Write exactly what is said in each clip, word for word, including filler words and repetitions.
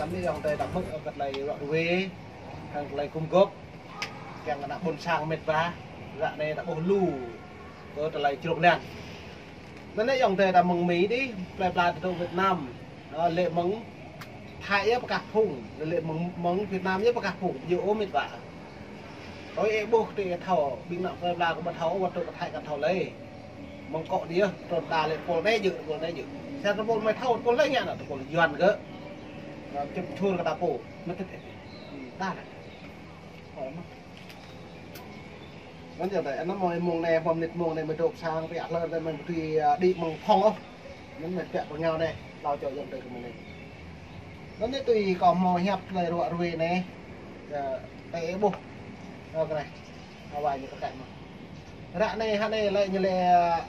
Anei ayŏng adei ta hmư̆ kơ klei ruă ruê, hŏng klei gum gôp, kiăng kơ ană ƀuôn sang mĭt wa, ră anei ta ƀuh lu kơ klei črông nang. Anăn anei ayŏng adei ta mơ̆ng Mi dih, plei pla ta dôk Việt Nam, ơ, lĕ mơ̆ng Thái yơh pơkah phung, lĕ mơ̆ng, mơ̆ng Việt Nam yơh pơkah phung, yơh ôh mĭt wa. Ơ, ih ƀuh ti ih thâo, ƀing ană plei pla kơ ƀu thâo, wăt tơ kơ Thái kăn thâo lei. Mơ̆ng kŏ dih, trŭn đa lĕ tơpul anei jơ̆, tơpul anei jơ̆. Sa tơpul mei thâo, tơpul lei ngă anăn, tơpul Yuăn kơ. Ơ, čŭp čhur kơ ta pô, mơ̆ tĭt ih. Đa lĕ. Ơ, mơ̆. Anăn yơh, anăn mâo mông anei, mâo mnĭt mông anei, mâo dôk sang, pia hlơr anei, mâo tui, ơ, đĭ mơ̆ng phŏng ôh. Anăn mâo pia pơngao anei, hlâo čô ayŏng adei kơ mnĭt. Anăn anei tui kâo mâo hiăp klei ruă ruê anei, ơ, tơ ih ƀuh. Ơ, kơ anei. Awai ñu kơ tĕ mơh. Ră anei, hă anei lĕ ñu lĕ, ơ,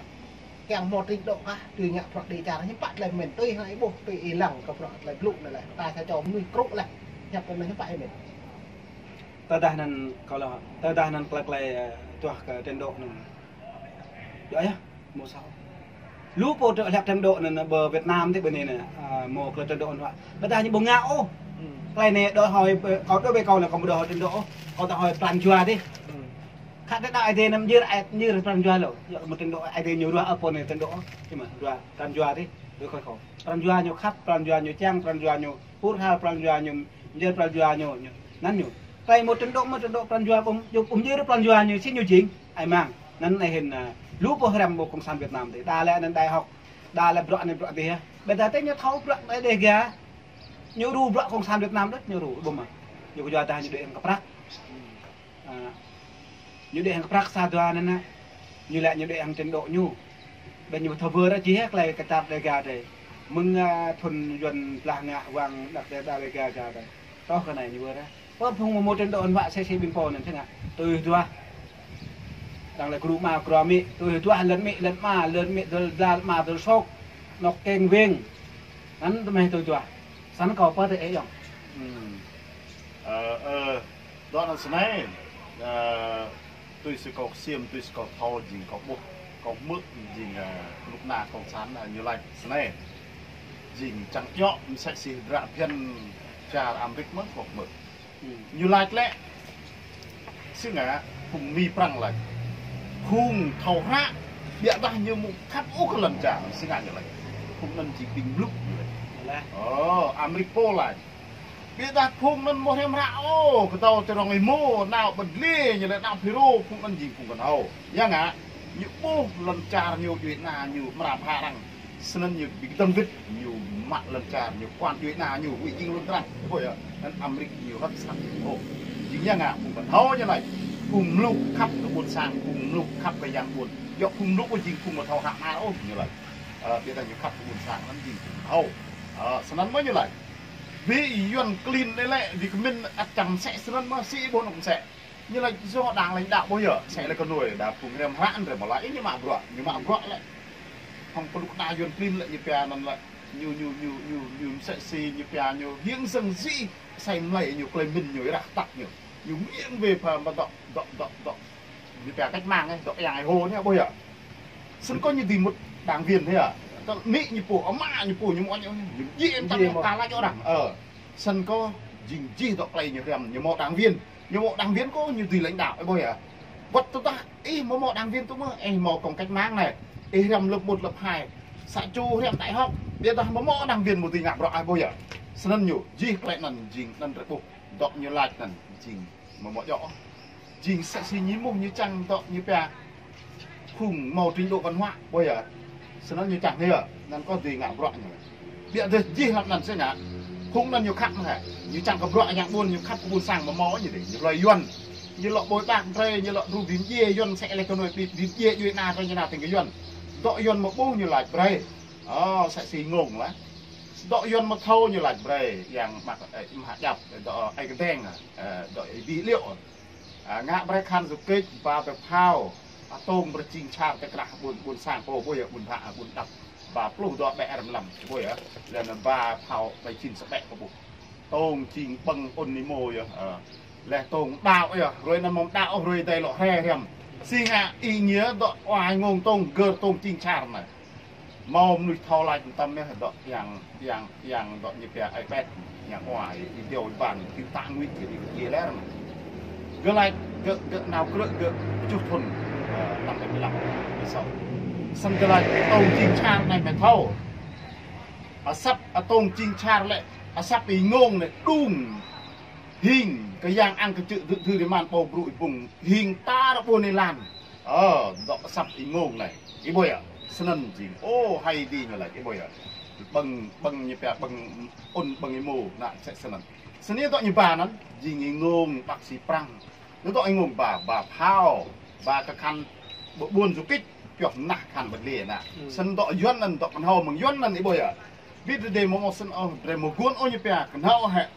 kiăng mâo trình độ kah, tui ngă bruă dê čar, ñu pă klei mĭn, tui hă ih ƀuh, tui ih lăng kơ bruă klei blŭ anei lĕ. Ta sa čô mnuih krŭ leh, hiăp anăn ñu pă ih mĭn. Tơdah anăn kâo lŏ, tơdah anăn klei, klei, ơ, duah kơ trình độ anăn. Djŏ yơh, mâo sao. Lu pô tơ hlăk trình độ anăn ƀơ Việt Nam ti ƀơ anei anăn, ơ, mâo klei trình độ anăn. Ƀiădah ñu ƀu ngă ôh. Klei anei đòi hỏi, ơ, kâo đuĕ ƀai kâo anăn kâo mâo đòi hỏi trình độ ôh. Kâo đòi hỏi pran jua dih. Khă tơ đa Aê Diê anăn mjir, ai, mjir pran jua lŏ. Yơh mâo trình độ Aê Diê ñu ruah ơ pô anei trình độ ôh. Čima ruah pran jua dih. Đuĕ kơ kâo. Pran jua ñu khăp, pran jua ñu čiăng, pran jua ñu hur har, pran jua ñu mjir, pran jua ñu, ñu. Anăn ñu. Klei mâo trình độ, mâo trình độ pran jua ƀu, ƀu mjir pran jua ñu, si ñu jing. Ai mang. Anăn anei hĭn, ơ, lu pô hriăm ƀuh cộng sản Việt Nam dih. Đa lĕ anăn đại học. Đa lĕ bruă anei bruă dih yơh. Ƀiădah tơ ñu thâo bruă anei dih ga. Ñu ru bruă cộng sản Việt Nam đuĕ, ñu ru, ƀuh mơh. Ñu kơ yua dah ñu đuĕ hŏng kơ prăk. Ơ, ñu đuĕ hŏng kơ prăk sa dua anăn, ñu lĕ ñu đuĕ hŏng trình độ ñu. Ƀiădah ñu thâo wơr jih klei kơ čar Đêga drei. Mơ̆ng, ơ, thŭn Yuăn blah ngă wang đăk đe đa Đêga drei. Tŏ kơ anei ñu wơr. Pơ phung mâo trình độ anăn wă sĕ si ƀing pô anăn si ngă. Tui duah. Arăng lĕ gru ama gru amĭ, tui duah lăn amĭ, lăn ama, lăn amĭ, dơ̆l dlal ama, dơ̆l sôk. Anôk kêng wêng. Anăn tơ mei tui duah. Snăn kâo pơ tơ ih ayŏng. Hmm. Ơ, ơ, dŏ anăn snei, ơ, tui si kâo ksiêm, tui si kâo thâo, jing kâo ƀuh, kâo hmư̆, jing, ơ, knŭk kna cộng sản, ơ, ñu lač snei. Jing čiăng djŏ, msĕ si hdră bhiăn čar Amêrik mơh, kâo hmư̆. Hmm. Ñu lač lĕ, si ngă, phung Mi Prăng lač. Phung thâo hră, ƀiădah ñu mâo khăp ôh kơ lăn čar, si ngă ñu lač. Phung anăn jing ƀĭng mluk ñu lač. Ơ, Amêrik pô lač. Ƀiădah phung anăn mâo hriăm hră ôh, kơ tâo ti rŏng êmô, nao ƀơ̆ng dliê, ñu lĕ nao FULRO, phung anăn jing phung knhâo. Ya ngă, ñu ƀuh lăn čar ñu djuê ana ñu mra bha arăng. Snăn ñu bi kdơ̆ng wĭt, ñu mă lăn čar, ñu kuan djuê ana ñu, huĭ jing lŏn trăng. Ƀuh yơh, anăn Amêrik ñu răk snăk ôh. Jing ya ngă, phung knhâo ñu lač. Phung mluk khăp kơ ƀuôn sang, phung mluk khăp kơ yang ƀuôn. Djŏ phung mluk ôh jing phung amâo thâo hră mơar ôh ñu lač. Ơ, ƀiădah ñu khăp kơ ƀuôn sang, anăn jing phung knhâo. Ơ, snăn mơh ñu lač. Bi Yuăn klin anei lĕ, bi kmĭn ăt čiăng msĕ snăn mơh, si ƀuh anôk msĕ. Ñu lač yơh đang lãnh đạo ƀuh yơh, msĕ lĕ kơ nuê, đa phung hriăm hră anăn drei mâo lač, ñu mă bruă, ñu mă bruă lĕ. Hŏng knŭk kna Yuăn klin lĕ ñu pia anăn lĕ, ñu, ñu, ñu, ñu, ñu msĕ si ñu pia ñu hiêng săng jih, asei mlei ñu klei mĭn ñu êrah tăk ñu. Ñu mơ̆ng wê pha mă dŏ, dŏ, dŏ, dŏ. Ñu pia cách mạng anei, dŏ yang ai hô anei ƀuh yơh. Snăn kơ ñu dưi mŭt đảng viên anei yơh. Tơ amĭ ñu pô, ama ñu pô, ñu mâo ñu, ñu jing tam ñu ka lač arăng. Ơ. Snăn kơ jing jih dŏ klei ñu hriăm, ñu mâo đảng viên. Ñu mâo đảng viên kơ ñu dưi lãnh đạo, ơ ƀuh yơh. Wăt tơdah ih mâo mâo đảng viên tŭ mơh, ih mâo công cách mạng anei. Ih hriăm lớp một, lớp hai. Sa čô hriăm đại học, ƀiădah mâo mâo đảng viên mâo dưi ngă bruă, ơ ƀuh yơh. Snăn ñu, jih klei anăn jing anăn drei ƀuh. Dŏ ñu lač anăn jing mâo mâo djŏ. Jing msĕ si ñu mơh ñu čiăng dŏ ñu pia. Phung mâo trình độ văn hóa, ƀuh yơh. Snăn ñu čiăng anei yơh, anăn kơ dưi ngă bruă ñu. Ƀiădah jih hlăm anăn si ngă. Phung anăn ñu khăp mơh hĕ. Ñu čiăng kơ bruă yang ƀuôn, ñu khăp kơ ƀuôn sang mâo mâo ñu dih. Ñu hlue Yuăn. Ñu lŏ ƀuôn bang drei, ñu lŏ đru bi mdjiê Yuăn msĕ lĕ kơ nuê bi, bi mdjiê djuê ana drei ñu nao tĭng kơ Yuăn. Dŏ Yuăn mâo ƀuh ñu lač brei. Ơ, msĕ si ngông lah. Dŏ Yuăn mâo thâo ñu lač brei. Yang mă, ơ, mă djăp, dŏ, ơ, ai kdeng, ơ, dŏ ai bi liêo. Ơ, ngă brei khăn du kêč, ba brei phao, ơ, tông brei čing čar ti krah ƀuôn, ƀuôn sang pô, ƀuôn yơh, ƀuôn bhă, ƀuôn dăp, ba pluh dua ƀĕ răm lăm, ƀuôn yơh, leh anăn ba phao ƀai čin sa ƀĕ pô ƀuh. Tông čing ƀơ̆ng ŭn ni mô yơh, ơ, leh tông đăo yơh, hruê anăn mâo đăo ôh, hruê adei lŏ hriăm. Si ngă ý nghĩa dŏ ai ngông tông, gơ̆r tông čing čar anei. Mâo mnuih thâo lač mtam yơh, dŏ yang, yang, yang dŏ ñu pia ai bet, yang ua, video ban, kơ ta ngui kơ đi kơ lĕ. Gơ̆ lač, gơ̆, gơ̆ nao krư̆, gơ̆ kjuh thŭn, ơ, năm bảy mươi lăm, mười sáu. Snăn gơ̆ lač, atông jing čar anei mĕ thâo. Asăp, atông jing čar lĕ, asăp Y Ngông lĕ, đung. Hing, kơ yang ang kơ čư̆, dŭ, dŭ, rơman, ƀâo, brŭ, Y Bŭng, hing, tar, ƀuôn, êlan. Ơ, dŏ asăp Y Ngông anei. Ih ƀuh yơh, snăn jing. Ô, hai di ñu lač, ih ƀuh yơh. Ƀơ̆ng, ƀơ̆ng ñu pia, ƀơ̆ng ŭn, ƀơ̆ng êmô, nă, msĕ snăn. Snăn dŏ ñu ba anăn, jing Y Ngông, bác sĩ Prăng. Ñu dŏ Y Ngông ba, ba phao, ba kơ khăn, ƀơ ƀuôn du kích, pioh mnah khăn ƀơ̆ng lĕ nă. Snăn dŏ Yuăn anăn, dŏ knhâo mơ̆ng Yuăn anăn, ih ƀuh yơh. Bi drei mâo mâo snăn ôh, drei mâo guôn ôh ñu pia, knhâo hĕ.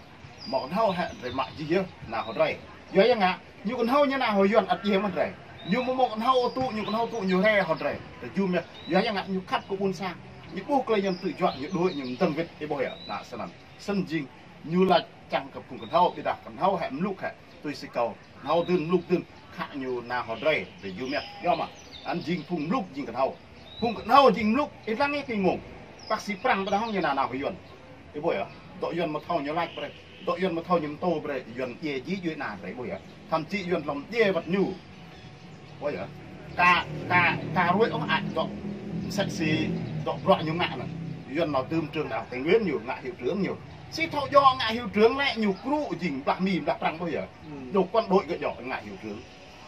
Mâo knhâo hĕ drei mă jih yơh, nao hŏng drei. Yua ya ngă, ñu knhâo ñu nao hŏng Yuăn ăt djiê mơh drei. Ñu mâo mâo knhâo tŭ, ñu knhâo tŭ, ñu hriê hŏng drei. Drei jum yơh. Yua ya ngă, ñu khăp kơ ƀuôn sang. Ñu ƀuh klei Yuăn tŭ juă, ñu đuĕ, ñu mdơ̆ng wĭt, ih ƀuh yơh. Nă, snăn. Snăn jing, ñu lač čiăng kơ phung knhâo, ƀiădah knhâo hĕ mluk hĕ. Tui si kâo, knhâo dưn mluk dưn, khă ñu nao hŏng drei, drei jum yơh. Yơh mơh, anăn jing phung mluk jing knhâo. Phung knhâo jing mluk, ih dlăng yơh kơ Y Ngông. Bác sĩ Prăng ƀiădah hŏng ñu nao nao hŏng Yuăn. Ih ƀuh yơh, dŏ Yuăn mâo thâo ñu lač brei. Dŏ Yuăn mâo thâo ñu mtô brei, Yuăn djiê jih djuê ana drei, ih ƀuh yơh. Thậm chí Yuăn lŏ djiê wăt ñu. Ƀuh yơh. Ka, ka, ka ruĕ ôh ăt dŏ. Msĕ si dŏ bruă ñu ngă anăn. Yuăn nao dưm trường đại học Tây Nguyên ñu, ngă hiệu trưởng ñu. Si thâo djŏ ngă hiệu trưởng lĕ ñu krŭ jing blah Mi, blah Prăng, ƀuh yơh. Dôk quân đội gơ̆ djŏ ngă hiệu trưởng.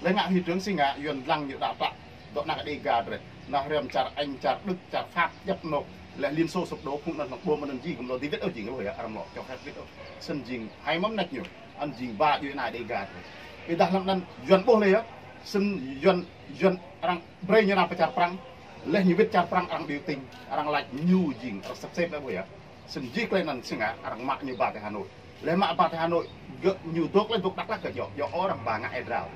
Leh ngă hiệu trưởng si ngă Yuăn dlăng ñu đa pă. Dŏ anak Đêga drei. Nao hriăm čar Anh, čar Đức, čar Pháp, djăp anôk. Leh Liên Xô sụp đổ phung anăn hlŏng ƀuh anăn jing kơ mlâo dưi wĭt ôh jing ƀuh yơh, arăng lŏ čŏk hĕ wĭt ôh. Snăn jing hai mơ̆ng mnêč ñu. Anăn jing ba djuê ana Đêga drei. Ƀiădah hlăm anăn Yuăn ƀuh leh yơh. Snăn Yuăn, Yuăn arăng brei ñu nao pơ čar Prăng. Leh ñu wĭt čar Prăng arăng biểu tình, arăng lač ñu jing, arăng săp sĕp leh ƀuh yơh. Snăn jih klei anăn si ngă arăng mă ñu ba ti Hà Nội. Leh mă ba ti Hà Nội, gơ̆ ñu dôk leh dôk Dak Lak gơ̆ djŏ, djŏ ôh arăng ba ngă êa drao.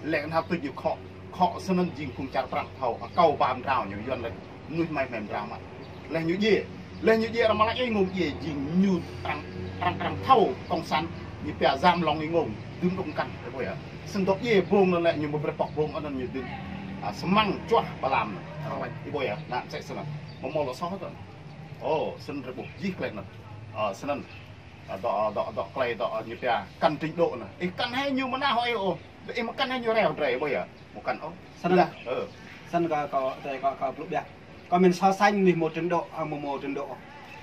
Leh knhal tuč ñu khŏ, khŏ snăn jing phung čar Prăng thâo, akâo ba mdrao ñu Yuăn leh, mnuih hmei hmei mdrao mă. Leh ñu djiê, leh ñu djiê arăng mă lač ih Ngông djiê jing ñu arăng, arăng, arăng thâo cộng sản, ñu pia giam lỏng Y Ngông, dưm dôk mkăn, ih ƀuh yơh. Snăn dôk djiê bông anăn lĕ ñu mâo brei pŏk bông anăn ñu dưm, a, smăng čuah ba lam anăn, arăng lač, ih ƀuh yơh, nă msĕ snăn. Mâo mâo lŏ soh tơ. Ô, snăn drei ƀuh jih klei anăn. Ơ, snăn. Ơ, dŏ, dŏ, dŏ klei dŏ ñu pia kăn trình độ anăn. Ih kăn hĕ ñu mnah hŏng ih ôh. Ih mkăn hĕ ñu rei hŏng drei, ƀuh yơh. Mâo kăn ôh. Snăn. Ơ. Snăn kâo, kâo, tơ kâo, kâo blŭ ƀiă. Kâo mĭn so sánh mnuih mâo trình độ, hŏng mâo mâo trình độ.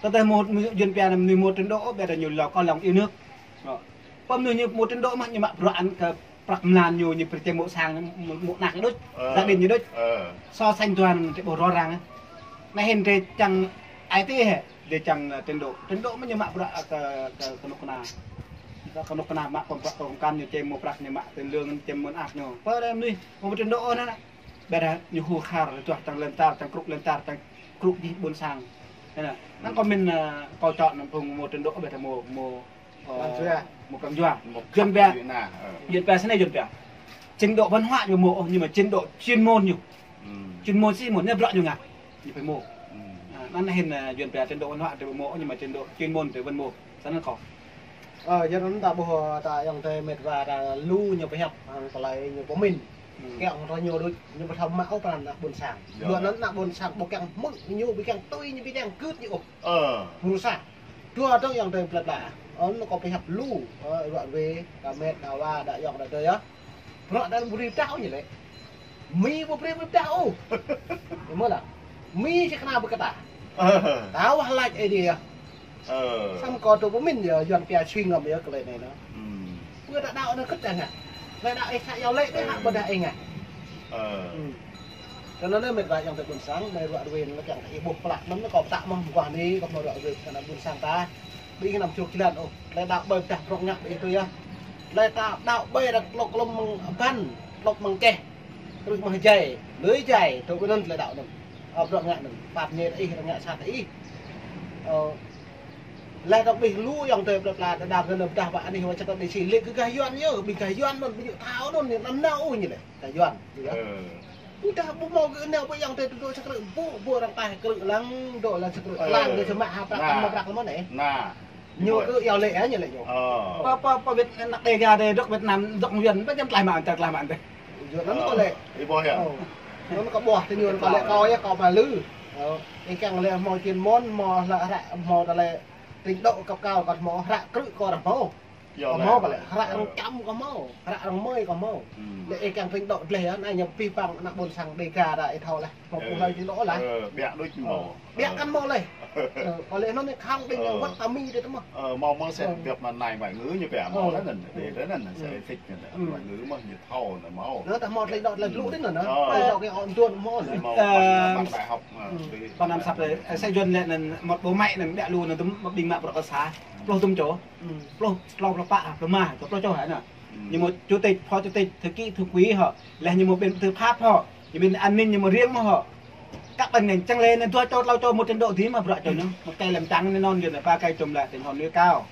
Tơdah mâo, mnuih Yuăn pia anăn mnuih mâo trình độ, ƀiădah ñu lŏ kơ lòng yêu nước. Ơ. Pô mnuih ñu mâo trình độ mơh ñu mă bruă anăn kơ prăk mlan ñu, ñu prčem mâo sang, mâo, mâo anak đuč, gia đình ñu đuč. So sánh dua anăn drei ƀuh rõ ràng. Anei hĭn drei čiăng ai tiê hĕ, drei čiăng, ơ, trình độ. Trình độ mơh ñu mă bruă, ơ, kơ, kơ, kơ knŭk kna. Kơ, kơ knŭk kna mă pơm prăk pơm mkăn ñu čem mâo prăk ñu mă tiền lương čem mâo anak ñu. Pô drei mnuih mâo trình độ ôh anăn. Ƀiădah ñu hur har, čuah čiăng lăn čar, čiăng krŭ lăn čar, čiăng krŭ jih ƀuôn sang. Anăn, anăn kâo mĭn, ơ, kâo čŏ anăn phung mâo trình độ, ƀiădah mâo, mâo Ơ, mâo kăn jua. Mâo kăn jua. Yuăn pia. Yuăn pia snei Yuăn pia. Trình độ văn hóa ñu mâo, nhưng mà trình độ chuyên môn ñu. Chuyên môn si mâo, ñu bruă ñu ngă. Ñu phải mâo. Ơ, anăn hĭn, ơ, Yuăn pia trình độ văn hóa drei mâo, nhưng mà trình độ chuyên môn drei wăn mâo. Snăn kâo. Ơ, Yuăn anăn ta ƀuh, ta ayŏng adei mĭt wa ta lu ñu pơhiăp, hŏng klei ñu pơmĭn. Kiăng hŏng ñu đuč, ñu pơthâo mă ôh pran anak ƀuôn sang. Yuăn anăn anak ƀuôn sang ƀu kiăng hmư̆ ñu, ƀu kiăng tui ñu, ƀu kiăng gưt ñu ôh. Ơ. Mrô sa. Dua dơ̆ng ayŏng adei plei pla. Ơ, anăn kâo pơhiăp lu, ơ, ruă ruê, đa mĕt, đa wa, đa ayŏng, đa adei yơh. Bruă đa brei pdah ôh ñu lĕ. Mi ƀu brei pdah ôh. Ih mơ̆ lah. Mi si kna bi kta. Ơ. Tao wah lač Aê Diê yơh. Ơ. Snăn kâo tŭ pơmĭn yơh, Yuăn pia sui ngăm yơh klei anei nă. Pơ đa đăo anăn kơt dah ngă. Klei đăo ih sa yua lĕ dih hă ƀơdah ih ngă. Ơ. Tơ anăn mĭt wa ayŏng adei ƀuôn sang, anei ruă ruê anăn kiăng ih ƀuh klă anăn kâo ptah mơh mguah ni, kâo mâo ruă ruê kơ ană ƀuôn sang ta. Ƀing anăn čruk jlan ôh, klei đăo ƀai pdah bruă ngă ƀing ih tui yơh. Klei ta đăo ƀai dah tlŏk klŭm mơ̆ng abăn, tlŏk mơ̆ng čeh. Krư̆ mơh jai, lưi jai, tŭ kơ anăn klei đăo anăn. Ơ, bruă ngă anăn, pap ñe ih, ngă sat ih. Ơ, leh dŏng ƀing lu ayŏng adei plei pla, đa đa kơ anăn pdah wa anih wa čăt đei si lĕ kơ gah Yuăn yơh, ƀing gah Yuăn anăn, ƀing ñu thâo anăn, ñu năm nao ôh ñu lĕ. Kơ Yuăn, ƀiădah ƀu mâo kơ nao ƀu ayŏng adei tŭ dôk sa krư̆, ƀu, ƀu arăng taih krư̆ lăng, dôk lăng sa krư̆, klang kơ čơmă ha prăk, mâo prăk lăm anei. Ñu kơ yua lĕ, ơ, ñu lĕ ñu. Pơ, pơ, pơ Việt, anak Đêga dih, dôk Việt Nam, dôk Yuăn, ƀu djŏ tlaih mă, tlaih mă dih. Yuăn anăn kâo lĕ. Ih ƀuh yơh. Anăn kâo ƀuh, tơ ñu anăn kâo lĕ, kâo yơh, kâo mă lư. Ơ, ih kiăng lĕ hmâo chuyên môn, hmâo hlă hră, hmâo ta lĕ trình độ cấp cao, kơ hmâo hră krư̆ kơ arăng hmâo. Kơ hmâo kơ lĕ, hră arăng čăm kơ hmâo, hră arăng mơi kơ hmâo. Lĕ ih kiăng trình độ dleh, anei ñu pih păng anak ƀuôn sang Dega ta ih thâo leh. Hmâo pô hlei trình độ leh. Ƀiă đuč mâo. Ƀiă kăn mâo leh. Ơ, kơ lĕ anăn khăng đing wăt ta Mi dih tơ mơh. Ơ, mâo mâo sĕ găp anăn nai ngoại ngữ ñu pia mâo leh anăn. Dih leh anăn sĕ fix anăn. Ngoại ngữ mơh ñu thâo anăn mâo. Anăn ta mâo trình độ leh lu dih anăn. Trình độ kơ ôn tuôn mâo anăn. Mâo bằng đại học. Pă năm săp leh, ơ, sĕ Yuăn leh anăn mâo bố mẹ anăn ƀiă lu anăn tŭm ƀing mă bruă kơ sa. Pluh tŭm čô. Pluh, tlâo pluh pă, pluh êma, pluh čô hă anăn. Ñu mâo chủ tịch, phó chủ tịch, thư ký, thư ký hŏ. Leh ñu mâo bên tư pháp hŏ. Ñu bên an ninh ñu mâo riêng mơh hŏ. Kăp ƀăng anăn čiăng leh anăn dua čô, tlâo čô mâo trình độ dih mơh bruă čô ñu. Mâo kei lăm čang anăn non Yuăn ba kei tŭm leh tỉnh hòn núi cao.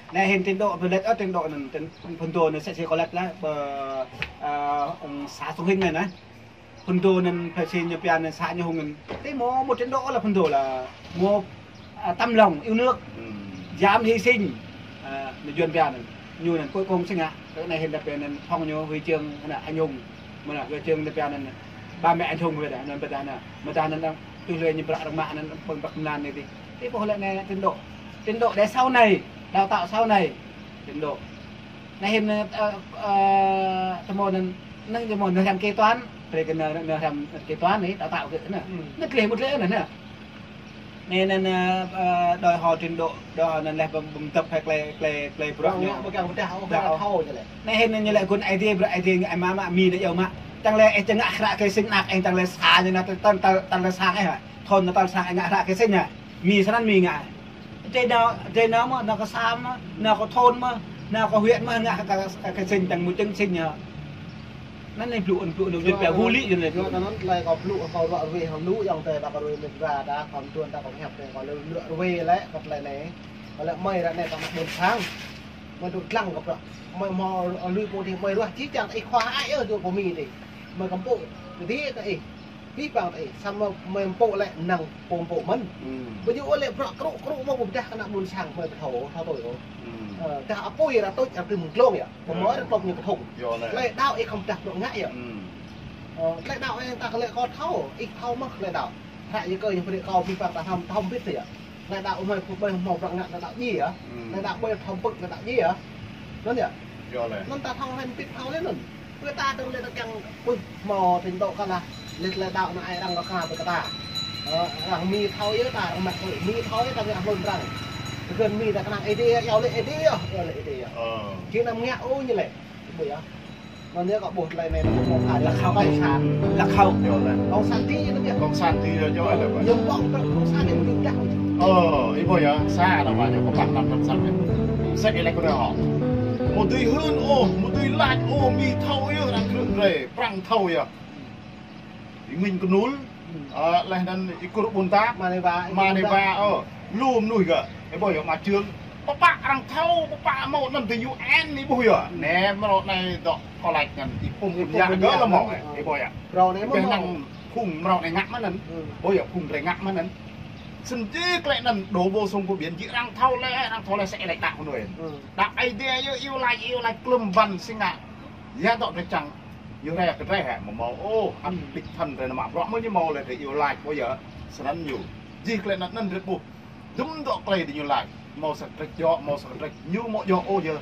Anei hĭn trình độ, ƀiădah trình độ anăn, trình, phŭn dô anăn sĕ si kơ lĕ leh, ƀơ, ơ, xã Sông Hinh anei nă. Phŭn dô anăn phải si ñu pia anăn xã ñu hŏng anăn. Ti mâo mâo trình độ leh phŭn dô leh. Mâo, à, tấm lòng yêu nước. Dám hy sinh. À, ñu Yuăn pia anăn. Ñu anăn cuối cùng si ngă. Kơ anei hĭn ta pia anăn phong ñu huy chương anăn anh hùng. Mơ̆ anăn huy chương ta pia anăn ba mẹ anh hùng wĕ dah, anăn ƀiădah anăn. Mơ̆ dah anăn dăng, tui leh ñu bruă arăng mă anăn ƀơ̆ng băk mlan anei dih. Ti pô lĕ anei trình độ. Trình độ để sau này, đào tạo sau này. Trình độ. Anei hĭn, ơ, ơ, tơ mâo anăn, anăn tơ mâo anăn hriăm kế toán, brei kơ anăn, anăn hriăm kế toán anei, đào tạo kơ anăn. Anăn klei mŭt leh anăn, anăn. Anei anăn, ơ, ơ, đòi hỏi trình độ, đòi hỏi anăn leh ƀơ̆ng, ƀơ̆ng dăp hĕ klei, klei, klei bruă ñu. Anei hĭn anăn ñu lĕ gun Aê Diê, bruă Aê Diê ngă mă mă Mi anăn yơh mă. Čiăng leh, ơ, čiăng ngă hră kơ sĭn anak, ơ, čiăng leh sa ñu anăn tal, tal, tal, tal sang, ơ, thôn anăn tal sang, ơ, ngă hră kơ sĭn, ơ. Mi snăn Mi ngă. Drei nao, drei nao mơh, nao kơ xã mơh, nao kơ thôn mơh, nao kơ huyện mơh, ngă kơ, kơ, kơ sĭn čiăng mŭt čiăng sĭn yơh. Anăn anei blŭ, blŭ, blŭ, blŭ, pia vô lý anăn. Yua anăn tlei kâo blŭ, kâo ruă ruê hŏng lu ayŏng adei ta kơ ruê mĭt wa ta, kâo mduôn ta kâo hiăp ta kâo lĕ ruă ruê lĕ, kơ tlei anei. Kâo lĕ mơi ară anei kâo mă ƀuôn sang. Mơi dôk dlăng kơ bruă. Mơi mâo lui pô dih mơi ruah jih jang ih khua ai ơ dôk pô Mi dih. Mơi kăm pô dih kơ ih. Bi păng ih, samơ̆ mơi mpŭ lĕ năng pô mpŭ mơ̆n. Ƀu djŏ lĕ bruă krŭ krŭ mâo ƀudah kơ anak ƀuôn sang mơi ƀu thâo, thâo tui ôh. Ơ, dah apui ra tuč, ra kưm glông yơh. Ƀu mâo ra klop ñu kthŭng. Klei đăo ih khŏm dah bruă ngă yơh. Ơ, klei đăo ih ta kơ lĕ kâo thâo, ih thâo mơh klei đăo. Hră Yakơ ñu brei kâo bi păng ta thâo, thâo mbĭt yơh. Klei đăo mơi pô ƀai mâo bruă ngă klei đăo djiê yơh. Klei đăo ƀai thâo mbĭt klei đăo djiê yơh. Anăn yơh. Anăn ta thâo hĭn mbĭt thâo leh anăn. Kơ ta dơ̆ng leh ta kiăng, ui, mâo trình độ kơ lah. Leh klei đăo anăn ai arăng kơ kha ƀơ kơ ta. Ơ, arăng Mi thâo yơh ta, arăng mă Mi thâo yơh ta ngă hlŭn arăng. Kơ Mi ta knang Aê Diê, iâu lĕ Aê Diê yơh, iâu lĕ Aê Diê yơh. Jing anăn ngă ôh ñu lĕ. Ƀuh yơh. Anăn yơh kâo ƀuh tlei anei anăn kâo thâo leh. Cộng sản. Cộng sản ti anăn yơh. Cộng sản ti yơh, yơh leh. Ñu ƀơ̆ng bruă cộng sản ñu ƀudah. Ơ, ih ƀuh yơh, sa anăn mă ñu kơ pă năm năm săp yơh. Sĕ ih lĕ kơ anei hŏ. Mâo dưi hưn ôh, mâo dưi lač ôh, Mi thâo yơh arăng krư̆ drei, Prăng thâo yơh. Ih Nguyễn Knul, ơ, leh anăn ih Kur Ƀuôn Tap, Maneva, Maneva, ơ, lu mnuih gơ̆. Ih ƀuh yơh, mă čư̆ng. Pă pă arăng thâo, pă pă mâo anăn ti U N ih ƀuh yơh. Anei mrâo anei dôk kơ lač anăn, ih pŭm pŭm yă gơ̆ leh mâo, ih ƀuh yơh. Mrâo anei mâo. Năng phung mrâo anei ngă mơ̆n anăn. Ƀuh yơh, phung drei ngă mơ̆n anăn. Snăn jih klei anăn đổ vô sông vô biển jih arăng thâo leh, arăng thâo leh sĕ ih lač đăo kơ anăn. Đăo Aê Diê yơh, iâu lač, iâu lač klŭm ƀăn si ngă. Ya dôk drei čiăng. Ñu hriê kơ drei hĕ, mâo mâo, ôh, ăt đĭ thăn drei nao mă bruă mơh ñu mâo leh drei iâu lač, ƀuh yơh, snăn ñu. Jih klei anăn anăn drei ƀuh. Dŭm dôk klei diñu lač. Mâo sa kdrêč djŏ, mâo sa kdrêč ñu mâo djŏ, ôh, yơh.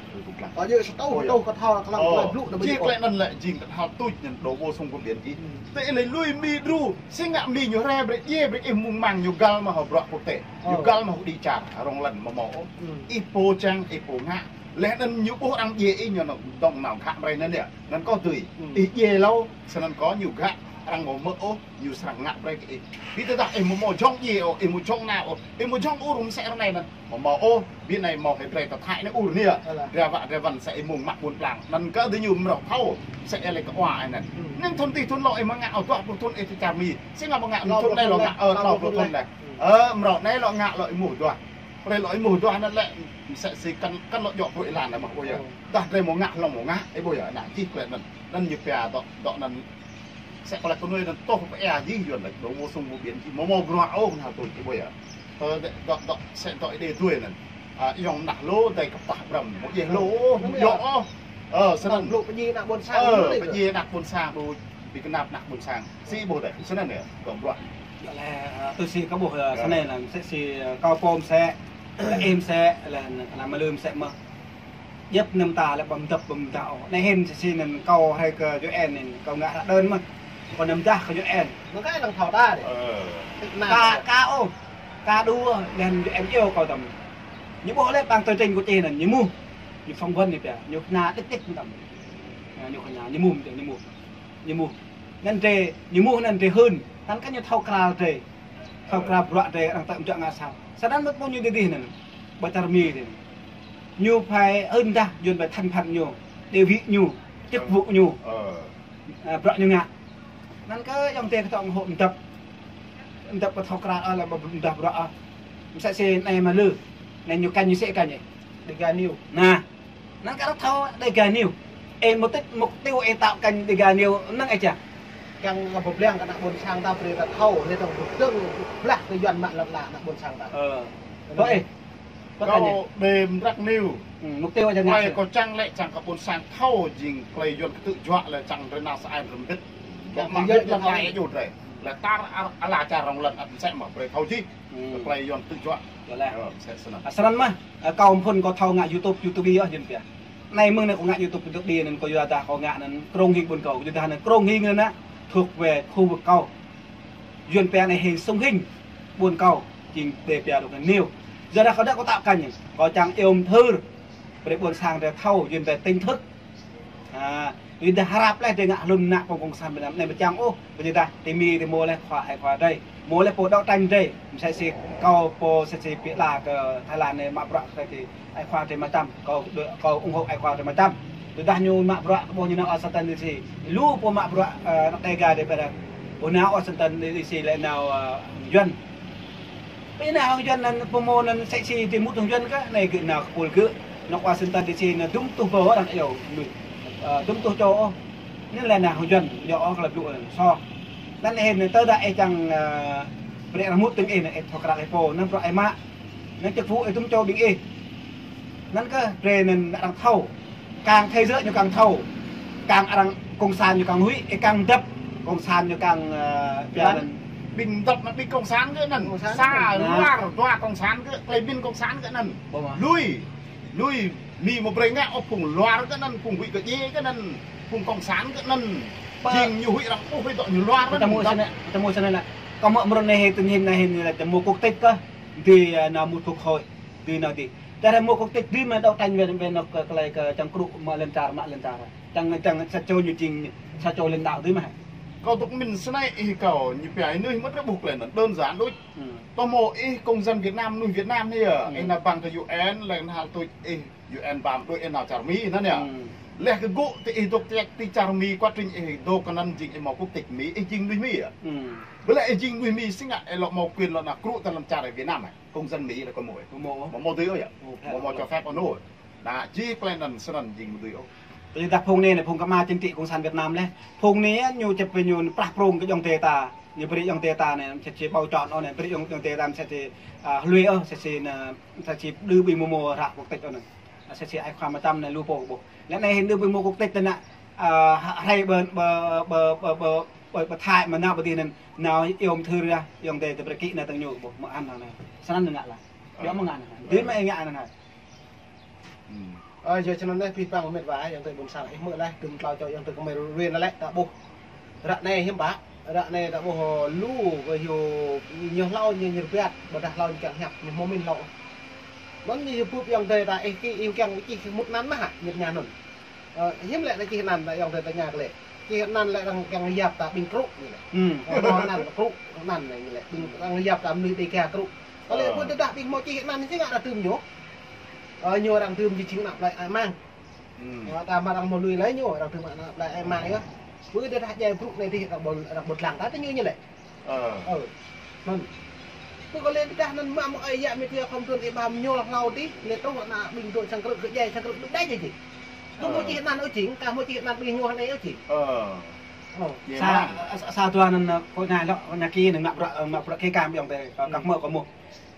Kâo djŏ sa tâo, sa tâo kâo thâo kơ klei blŭ anăn. Jih klei anăn lĕ jing kơ thâo tuč anăn đổ vô sông vô biển jih. Ti lĕ lui Mi đru, si ngă Mi ñu hriê brei djiê, brei ih mŭng mang ñu găl mơh hŏng bruă quốc tế. Ñu găl mơh hŏng đĭ čar, rŏng lăn mâo mâo, ôh. Ih pô čiăng, ih pô ngă. Leh anăn ñu ƀuh arăng djiê ih ñu nao dŏng nao khă brei anăn yơh. Anăn kâo dưi. Ih djiê êlâo, snăn kâo ñu găl arăng mâo mơ̆ ôh, ñu srăng ngă brei kơ ih. Bi tơdah ih mâo mâo jhŏng djiê ôh, ih mâo jhŏng nao ôh, ih mâo jhŏng ur msĕ ară anei anăn. Mâo mâo ôh, bi anei mâo hĕ drei ta Thái anei ur anei yơh. Drei wă drei wăn msĕ ih mŭng mă ƀuôn plang. Anăn kơ diñu mrâo thâo, msĕ ih lĕ kơ wa anăn. Anăn thŭn tih thŭn lŏ ih mâo ngă ôh dua pluh thŭn ih ti čar Mi. Si ngă mâo ngă thŭn anei lŏ ngă, ơ, tlâo pluh thŭn leh. Ơ, mrâo anei lŏ ngă lŏ êmuh duah. Brei lŏ êmuh duah anăn lĕ, msĕ si kăn, kăn lŏ djŏ pruê̆ êlan mơh, ƀuh yơh. Dah drei mâo ngă hlŏng mâo ngă, ih ƀuh yơh, anăn jih klei anăn. Anăn ñu pia dôk, dôk anăn, msĕ kơ leh knuê anăn tuh pia jih Yuăn leh, đổ vô sông vô biển jih, mâo mâo bruă ôh, knhal tuč, ih ƀuh yơh. Tơ dôk, dôk, msĕ dôk ih dê duê anăn. A, ayŏng nah lu, dei kpah brăm, mâo djeh lu, mâo djŏ ôh. Ơ, snăn. Blŭ pơdjiê anak ƀuôn sang, ơ, pơdjiê anak ƀuôn sang, ƀu bi knap anak ƀuôn sang. Si ƀuh dei, snăn yơh, dôk bruă. Leh, ơ, tui si kâo ƀuh, ơ, snei anăn, msĕ si, ơ, kâo pô msĕ, ih msĕ, leh anăn kna mlư msĕ mơh. Djăp anăn mta leh ƀăm dăp ƀăm dăp. Anei hĭn msĕ si anăn kâo hriê kơ U N anăn, kâo ngă hră đơn mơh. Kâo năm dah kơ U N. Mơ̆ng ka lăng thâo ta dih. Ơ. Ka, ka ôh. Ka đua, leh anăn U N iêu kâo tăm. Ñu ƀuh leh păng tơ trinh kơ čih anăn, ñu muh. Ñu phỏng vấn ñu pia, ñu kna đĭt đĭt tăm. Ñu kna, ñu muh, ñu muh. Ñu muh. Anăn drei, ñu muh anăn drei hưn. Anăn kơ ñu thâo kral drei. Thâo kral bruă drei arăng tơ̆ mjuă ngă sat. Snăn mơ̆ pô ñu didih anăn. Ba čar Mi dih. Ñu phải hưn dah, yuăn phải thân phận ñu, địa vị ñu, chức vụ ñu. Ơ. Ơ, bruă ñu ngă. Anăn kơ ayŏng adei kơ tŏng hŏ mdăp. Mdăp kơ thâo kral ơ leh ba mdah bruă ơ. Msĕ si anei mă lư. Anei ñu kăn ñu sĕ kăn ñu. Dega News. Nah. Anăn kơ arăng thâo Dega News. Ê, mục đích, mục tiêu ê tao kăn Dega News, năng ê chăng. Kăng ngă bơblang kơ ană ƀuôn sang ta brei ta thâo, leh tŏng bơdơ̆ng blah kơ yuăn mă lăn ala ană ƀuôn sang ta. Ơ. Kơ ê. Kơ kăn ê. Kâo Dega News. Hmm, mục tiêu ê chăng ngă klei sĕ. Kâo čiăng lĕ čiăng kơ ƀuôn sang thâo jing klei yuăn ktư̆ juă leh čiăng drei nao sa ai rơmbit. Čiăng kơ yuăn thâo. Leh tar ar-, ala čar rŏng lăn ăt msĕ mơh brei thâo jih. Hmm. Kơ klei yuăn ktư̆ juă. Ơ, msĕ snăn. Ơ, snăn mơh, ơ, kâo phŭn kâo thâo ngă YouTube, YouTube ih ơ, jing pia. Anei mơ̆ng anei kâo ngă YouTube, YouTube ih anăn kâo yua dah kâo ngă anăn Krông Hing ƀuôn kâo, yua dah anăn Krông Hing anăn nă, thuộc về khu vực kâo. Yuăn pia anei Hing Sông Hinh, ƀuôn kâo, jing đe pia Dega News. Yua dah kâo dah kâo tao kăn, kâo čiăng iêu mthưr, brei ƀuôn sang drei thâo, yuăn pia tỉnh thức. A, yua dah hrăp leh drei ngă hlŭn ană pô cộng sản Việt Nam anei mčang ôh, yua dah ti Mi ti mâo leh khua ai khua drei. Mâo leh pô đấu tranh drei, msĕ si kâo pô msĕ si pia la kơ Thái Lan anei mă bruă kơ ti ai khua drei mčăm, kâo, kâo ủng hộ ai khua drei mčăm. Yua dah ñu mă bruă kơ ƀuh ñu nao Washington D C. Lu pô mă bruă, ơ, ană Dega drei pia dah. Ƀuh nao Washington D C leh nao, ơ, yuăn. Bi nao hŏng yuăn anăn pô mâo anăn msĕ si ti mŭt hŏng yuăn kơ, anei gơ̆ nao kpul gơ̆, nao Washington D C anăn dŭm tuh ƀâo arăng iêu, ơ, dŭm tuh čô ôh. Anăn leh nao hŏng yuăn, iêu ôh klei blŭ anăn, soh. Anăn ê anăn tơdah ê čiăng, ơ, brei arăng mŭt tĭng ê anăn ê thâo kral ê pô, anăn bruă ê mă. Anăn chức vụ ê dŭm čô ƀing ê. Anăn kơ brei anăn arăng thâo. Kăng thế giới ñu kăng thâo. Kăng arăng cộng sản ñu kăng huĭ, ê kăng mdăp. Cộng sản ñu kăng, ơ, pia anăn. Ƀing mdăp anăn ƀing cộng sản gơ̆ anăn. Cộng sản sa gơ̆. Luar, dua cộng sản gơ̆, klei ƀing cộng sản gơ̆ anăn. Ƀuh mơh. Lui, lui, Mi mâo brei ngă ôh phung luar gơ̆ anăn, phung huĭ kơ djiê gơ̆ anăn, phung cộng sản gơ̆ anăn. Pơ- Jing ñu huĭ arăng ƀuh huĭ dŏ ñu luar anăn. Tơmô mdăp. Snei, tơmô snei leh. Kâo mă mrâo anei hĭn tĭng hĭn anei hĭn leh tơmô quốc tịch kơ. Dih, ơ, nao mŭt quốc hội. Dih nao dih. Tơdah mâo quốc tịch dih mă đấu tranh wĕn, wĕn nao kơ klei kơ čiăng krŭ mă lăn čar, mă lăn čar. Čiăng, čiăng sa čô ñu jing, sa čô lãnh đạo dih mă. Kâo dôk mĭn snei ih kâo, ñu pia ih nui mă trei ƀuh klei anăn, đơn giản đuč. Hmm. Tơ mâo ih công dân Việt Nam, mnuih Việt Nam anei yơh. Hmm. Ih nao ƀăng kơ U N, leh nao tuč ih U N ba mđuĕ ih nao čar Mi anăn yơh. Hmm. Leh kơ gŭ ti ih dôk ti, ti čar Mi, quá trình ih dôk kơ anăn jing ih mâo quốc tịch Mi, ih jing mnuih Mi yơh. Hmm. Ƀiădah ih jing mnuih Mi si ngă ih lŏ mâo quyền lŏ nao krŭ ti lăn čar Việt Nam hă. Công dân Mi leh kâo mâo. Kâo mâo. Mâo, mâo dưi ôh yơh. Mâo, mâo, mâo cho phép ôh nô. Nă, jih klei anăn snăn jing mâo dưi ôh. Tơdah phung anei, anei phung kma chính trị cộng sản Việt Nam leh. Phung anei ñu čăp ñu prah prông kơ ayŏng adei ta. Ñu brei ayŏng adei ta anei, msĕ si ƀâo čŏn ôh anei, brei ayŏng, ayŏng adei ta msĕ si, a, hlue ôh, msĕ si anăn, msĕ si đơ ƀu mâo, mâo hră quốc tịch ôh anăn. Msĕ si ai khua mtam anei lu pô ƀuh. Leh anei hĭn đơ ƀu mâo quốc tịch anăn, a, hriê ƀơ, ƀơ, ƀơ Thái mă nao ƀơ dih anăn, nao iêu mthưr yơh, ayŏng adei ta brei kĭ anăn tơ̆ng ñu ƀuh, mă ăn anăn. Snăn ngă leh. Yơh mă ngă anăn. Dih mă ngă anăn. Hmm. Ơ, yơh snăn leh, pih păng mĭt wa, ayŏng adei ƀuôn sang, ih hmư̆ leh, dŭm tlâo čô ayŏng adei kmei rŭ rŭn leh, ta ƀuh. Ră anei hiư̆m pă, ră anei ta ƀuh, ơ, lu, kơ hiu, ñu hlâo, ñu, ñu rơbat, ƀiădah hlâo ñu kiăng hiăp, ñu mâo mĭn hlâo. Anăn ñu hiu bưp ayŏng adei ta, ih kĭ, ih kiăng čih mŭt anăn mơh, ñit ña anăn. Ơ, hiư̆m lĕ ta čih anăn, ta ayŏng adei ta tơña klei. Čih anăn lĕ arăng kiăng yap ta ƀing krŭ, ñu lĕ. Hmm. Ơ, mâo anăn krŭ, anăn ñu lĕ, ƀing arăng yap ta mnuih Dega krŭ. Kơ lĕ ƀuh tơdah ƀing mâo čih anăn, si ngă arăng dưm ñu. Ơ, ñu arăng dưm jing ană plei ai mang. Hmm. Ơ, ta mă arăng mâo lui leh ñu, arăng dưm ană plei ai mang yơh. Ƀuh tơdah jai brŭ anei dih arăng ƀuh, arăng ƀuh dlăng ta tơ ñu ñu lĕ. Ơ. Ơ. Anăn. Ƀuh kơ lĕ tơdah anăn mă mâo ai yă media khŏm tuôn ih ƀam ñu hlâo dih, lĕ truh ană ƀing dôk sang krư̆ kơ jai sang krư̆ dôk đai jai jih. Ơ. Kơ mâo čih anăn ôh jing, kơ mâo čih anăn ƀing ñu anei ôh jing. Ơ. Ơ. Sa, sa, sa dua anăn, ơ, kơ ñu lŏ, ñu kĭ anăn mă bruă, ơ, mă bruă kơ kăm ayŏng adei, ơ, kăp mơ̆ kơ mâo.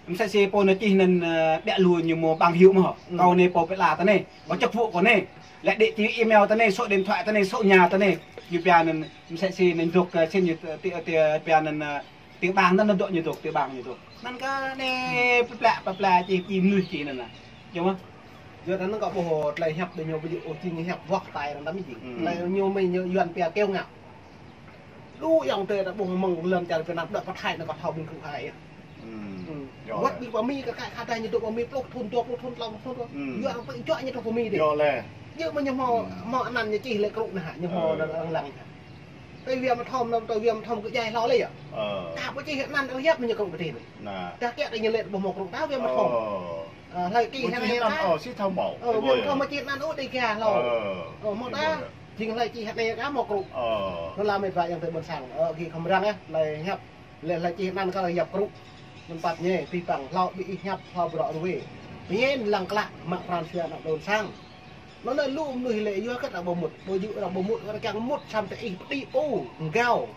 Msĕ si pô nao čih anăn, ơ, ƀiă lu ñu mâo bằng hữu mơh. Hmm. Kâo anei pô pĕ la ta anei, kâo chức vụ kâo anei. Leh địa chỉ email ta anei, số điện thoại ta anei, số nhà ta anei. Ñu pia anăn, msĕ si anăn dôk, ơ, sĭt ñu ti, ti, pia anăn, ơ, Ti bang anăn dôk ñu dôk, ti bang ñu dôk. Anăn kơ anei pla pla pla čih čih mnuih čih anăn lah. Čô mơh. Yua anăn kơ ƀuh tlei hiăp dê ñu ƀu djŏ ôh, jing hiăp wah tai anăn đăm jing. Hmm. Tlei ñu mĭn ñu Yuăn pia kiêu ngạo. Lu ayŏng adei ta ƀuh mơ̆ng lăn čar Việt Nam đa pơthai anăn kơ thâo ƀing krŭ hai. Hmm. Hmm. Yơh. Wăt ƀing pă Mi kơ kai khă dah ñu dôk pă Mi pluh thŭn, dua pluh thŭn, tlâo pluh thŭn. Hmm. Yua arăng pơjŏ ñu dôk pă Mi dih. Yơh leh. Yơh mơ̆ ñu mhâo, hmm, mhâo anăn ñu čih leh krŭ nah, ñu mhâo, ơ, anăn arăng lăng. Tơ Yuăn mă thâo, anăn tơ Yuăn mă thâo kơ jai hlâo leh yơh. Ơ. Ka ƀu čih anăn arăng hiăp mơ̆ ñu krŭ kơ dih. Nah. Dah kiă kơ ñu leh ƀuh mâo krŭ ta Yuăn mă thâo. Ơ. Ơ, hlei kơ ih ƀu čih anăn anăn, ơ, si thâo mâo. Ơ, ih Yuăn ƀuh thâo yơh. Mă čih anăn ôh dih kiă hlâo. Ơ. Ơ, mâo si ta. Ƀuh yơh. Jing hlei čih anăn ka mâo krŭ. Ơ. Anăn lah mĭt wa ayŏng adei ƀuôn sang. Ơ, gĭ khăm răng yơh, hlei hiăp. Leh hlei čih anăn kơ hlei hiăp krŭ. Anăn pap ñu, bi păng hlâo bi ih hiăp hlâo bruă ruê. Pơñen lăng klă mă pran jua anăn ƀuôn sang. Anăn leh lu mnuih lĕ yua kơ arăng ƀu mŭt, ƀu djŏ arăng ƀu mŭt, arăng kiăng mŭt săm tơ ih pơđĭ pô, mgao.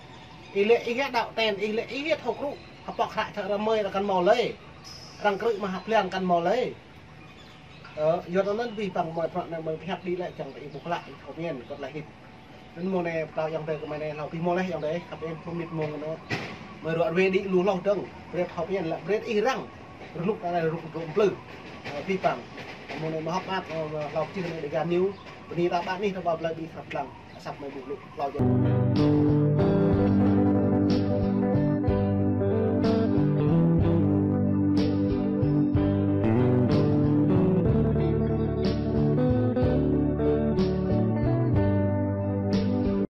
Ih lĕ ih yơh đăo ten, ih lĕ ih yơh thâo krŭ. Hơpă hră čă arăng mơi arăng kăn mâo lei. Arăng krư̆ mă hăp pliăng kăn mâo lei. Ơ, yua anăn bi păng mơi prăk anăn mơi hiăp đĭ lĕ čiăng tơ ih ƀuh klă, ih thâo mĭn, kơ tlei hĭn. Anăn mơ̆ng anei, ptao ayŏng adei kơ mơi anei, hlâo bi mâo leh ayŏng adei, kăp ih pơmĭn mơ̆ng anăn. Mơi ruă ruê đĭ lu hloh dơ̆ng, brei thâo pơñen leh, brei ih răng. Rnuk ta leh rnuk dôk mplư. Ơ, bi păng. Mơ̆ng anei mơh hăp ăt, ơ, hlâo čih anei dê găn ñu. Bơni ta ƀă anih ta ƀă blei bi krăp lăng. Asăp mơi ƀuh lu, hlâo jơ̆.